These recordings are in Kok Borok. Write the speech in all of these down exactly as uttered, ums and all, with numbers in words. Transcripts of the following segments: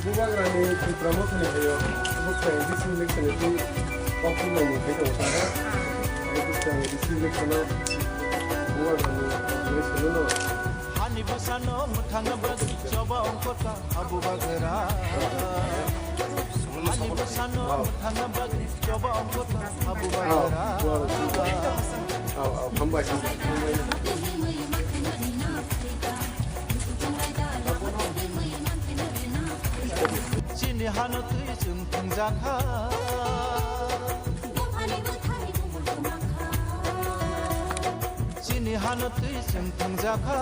Bubagrani Tipra Mothani hayo, bwskango D C election ni twi kok twi nangni khai tongo saka. Bwskango D C election o Bubagrani population no. Hani bwsano mwthangna bagwi choba ongkota Abu Bagra. Hani bwsano mwthangna bagwi choba ongkota Abu Bagra. Hambai, hambai. Chini hano twi chwng thwngjakha. Chini hano twi chwng thwngjakha.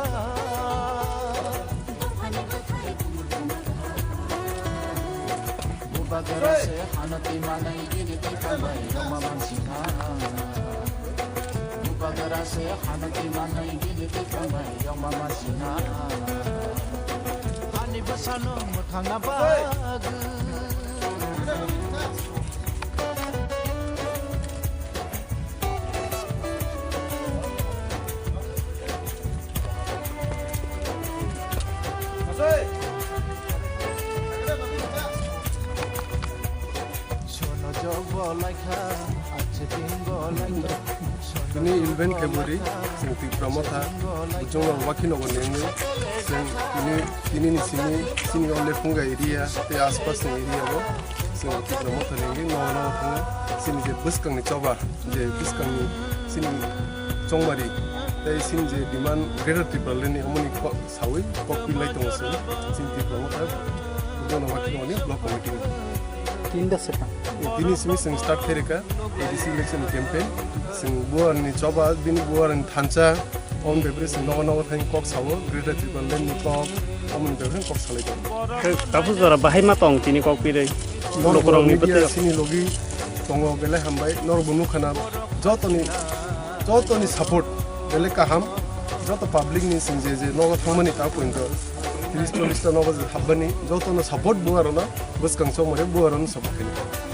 Bubagra se hano twi manai gini twi tangbai yoma mansinha. Bubagra se hano twi manai gini twi tangbai yoma mansinha. Ani bwsano mwthangna bagwi. Tini event khe bwrwi chwng Tipra Motha, Bujong Wakhi Nogor ni wngwi chwng tini, tini ni simi, chini o Lephunga area tei aspas ni area o chwng Tipra Motha ni wngwi nogo nogo thango. Chini je bwskang ni choba, je bwskang ni chini chongmari tei chini je demand Greater Tipraland ni, omo ni ko-, sawi kok pi lai tongo chwng, chini Tipra Motha, Bujong Wakhi Nogor ni block committee ni. Tinda swkang. Tini simi chwng start khairikha A D C election campaign. Chwng buarni choba, bini buarni thansa, oboni bebri chwng nogo nogo thang kok sao, Greater Tipraland ni kok, oboni bebri kok salai tongo. Tapos jora bahai ma tong tini kok pirwi. Norok lokorokni media bwtwi. Sini logi tongo belai hambai, norok bo nukha na jotoni, jotoni support belai kaham, joto public ni chwng je je nogo thangmani ta pointo tris chollis ta nogo je habbani jotono support buarano bwskang chongmani buarano support khainai.